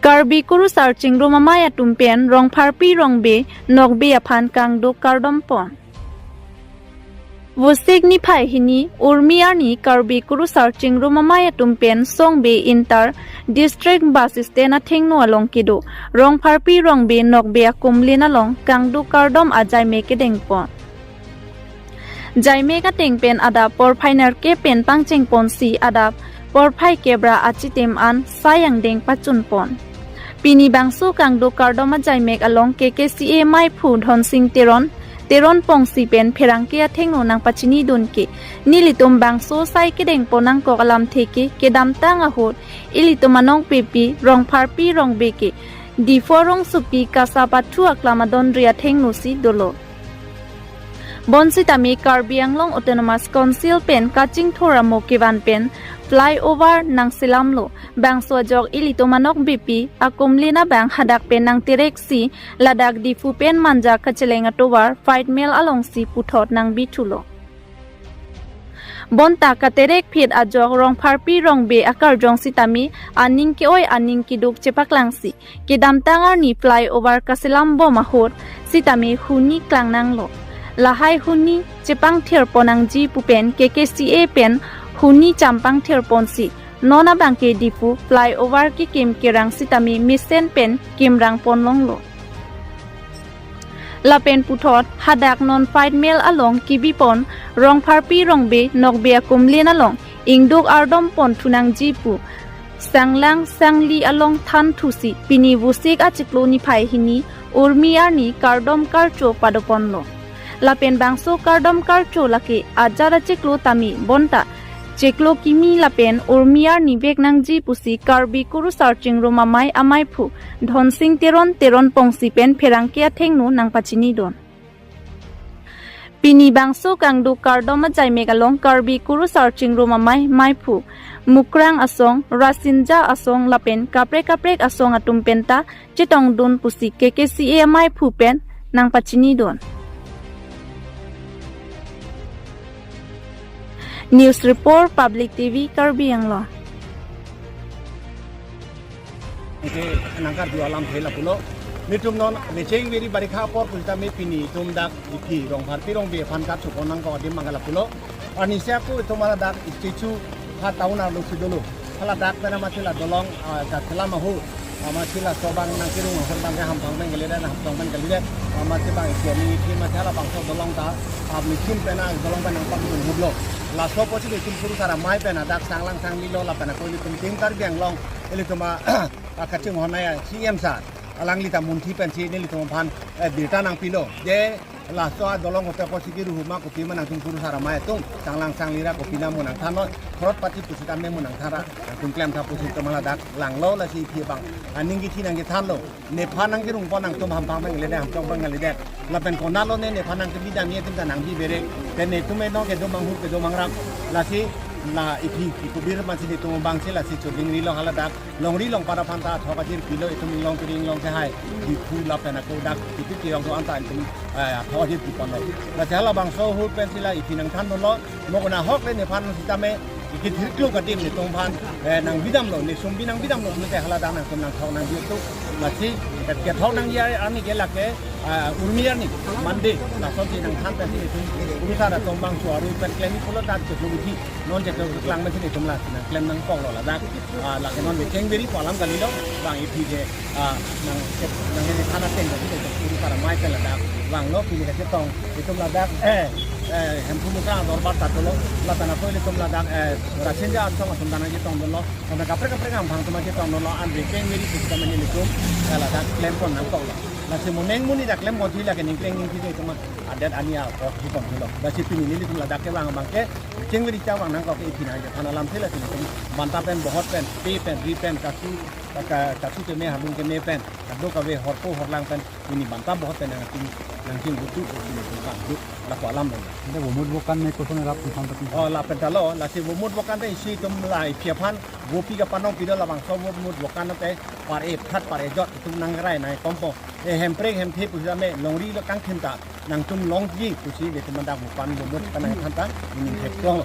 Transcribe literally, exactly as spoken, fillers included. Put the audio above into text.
Karbi Kurusar Chingrum Amei atum pen Rongpharpi Rongbe Nokbe aphan kangduk kardom pon. Vosik niphai hini Urmi arni Karbi Kurusar Chingrum Amei atum pen Songbe Inter District Bus Stand athengno along kedo Rongpharpi Rongbe Nokbe akumlin along kangduk kardom ajaimek kedeng pon. Jaimek ateng pen adap porphai nerkep pen pangcheng ponsi adap porphai kep ra achitim an sai angdeng pachun pon. Pini bangso kangduk kardom ajaimek along K K C A meiphu Dhonsing Teron, Teron Pongsi pen pherangke athengno nangpachinidun ke, nelitum bangso sai kedeng pon nangkok alamthe ke kedamtang ahut ilitum anong pipi Rongpharpi Rongbe ke Diphu rongsopi kasa pathu aklam adonri athengno si dolo. Bonsitame Karbi Anglong Autonomous Council pen kachingthur amo kevan pen flyover nangselamlo. Bangso ajok ilitum anong pipi akumlin abang hadak pen nangtereksi ladak Diphu pen Manja kacheleng atovar Fight Mill alongsi puthot nangbithulo. Bonta katerek phit ajok Rongpharpi Rongbe akarjong sitame aning ke-oi aning keduk chepaklangsi kedamtang arni flyover kaselam bom ahut sitame huni klang nanglo. Lahai huni chepangthir pon nangji pu pen K K C A pen huni champangthir ponsi non abangke Diphu flyover kekim kerang sitame mesen pen kimrang pon longlo. Lapen puthot hadak non Fight Mill along kebi pon Rongpharpi Rongbe Nokbe akumlin along ingduk ardom pon thu nangji pu sanglang sangli along thanthusi pini Vosik achiklo niphai hini Urmi arni kardom karcho pado ponlo. Lapen bangso kardom karcho lake ajat achiklo tame bonta chiklo kimi lapen Urmi arni vek nangji pusi Karbi Kurusar Chingrum Amei ameiphu Dhonsing Teron, Teron Pongsi pen pherangke athengno nangpachinidun. Pini bangso kangduk kardom ajaimek along Karbi Kurusar Chingrum Amei meiphu Mukrang Asong, Rasinja Asong lapen kaprek kaprek asong atum penta chetongdun pusi K K C A ameiphu pen nangpachinidun. News Report, Public T V, Karbi Anglong. Ike nangkarju alamthe lapulo. Nelitum non mecheng veri barikha apor pusitame pini itum dak iphi Rongpharpi Rongbe aphan kachupon nangkok adim abang lapulo. Arnisi ako itum ladak statue ha town arlo si dolo. Haladak pen amatsi la dolong, ah, kaselam ahut, amatsi laso abang nangkerung ahut abangke Hamphang pen kalidet, Hamtong pen kalidet. Amatsi abang isi aning isi amatsi halabangso dolong ta, ah, machine pen, ah, dolong pen nangpangdun ahutlo. Laso apotsi itum Kurusar Amei pen adak sanglang sanglilo lapen ako ilitum Team Karbi Anglong, ilitum a, akaching honai a C M sir, alangli ta munthi pensi nelitum aphan, eh, birta nangpilo. Je laso adolong hote apotsi kiru huma kopi ma nangtum Kurusar Amei atum, sanglang sangli ra kopi nang mo nangthanlo, crorepati pusitame mo nangthan ra, nangtum klemtha pusi itum ladak langlo, lasi iphi abang aning kithi nangkethanlo. Nephan nangkerung pon nangtum Hamphang pen kalidet, Hamtong pen kalidet. Lapen konatlo ne nephan nangkebi damji atum ta nangbi berek. Pen netum eno kedo manghur kedo mangrap. Lasi la iphi kikubir mansi netum abangsi lasi choding rilo haladak. Longri longpat aphan ta thok ajir pilo itum inglong kiri inglong kehai. Diphu lapen ako dak itum kirong do anta itum, eh, thok ajir piponlo. Lasi halabangso ahut pensi la iphi nangthandunlo. Mo konat ahok le nephan sitame ikithirklo kadim netum aphan, eh, nangbi damlo, ne sumbi nangbi damlo, nete haladak nangtum nangthok nangji atum. Lasi, ket-, kethok nangji arni ke lake, ah, Urmi arni, Monday, lasonsi nangthan pensi netum Kurusar atum bang suaru pen klem pulo dak cheklo bithi, non cheklo keklang pensi netum la nangklem nangkoklo ladak. Ah, lake non mecheng veri pu alam kalilo, bang iphi ke, ah, nang, nang ini thana teng, jadi itu Kurusar Amei pen ladak langlo, pini kachetong, itum ladak, eh, eh, Hemphu Mukrang dorbar ta dolo, lapen ako ilitum ladak, eh, Rasinja Asong atum ta nangchetongdunlo, lapen kaprek kaprek Hamphang atum ta chetongdunlo, an mecheng veri pusitame nelitum, eh, ladak klem pon nangkoklo. Lasi mo neng mo ni dak klem ponji lake ningkleng ningthi itum adet ani apot hi ponlo. Lasi pini nelitum ladak kevang abangke, mecheng veri chavang nangkok ke iphi nangkethan alamthe lasi nelitum banta pen, bohot pen, pe pen, ri pen, kasu, ka-, kasu keme, halung keme pen, kadokave horpo horlang pen, pini banta bohot pen nangching, nangchingbutu, pini banta duk, lapu alam dong. Ante vomut vokan ne koson rap tuhan pati. Oh, lapen ta lo, lasi vomut vokan te isi itum la iphi aphan, vopi kapanong pido labangso vomut vokan te par-e phat par-e jot itum nangrai nangkompo. E hemprek hemthe pusitame longri lo kangthim ta, nangtum longji pusi itum dak mupan vomut kanangthan ta, ini heptong.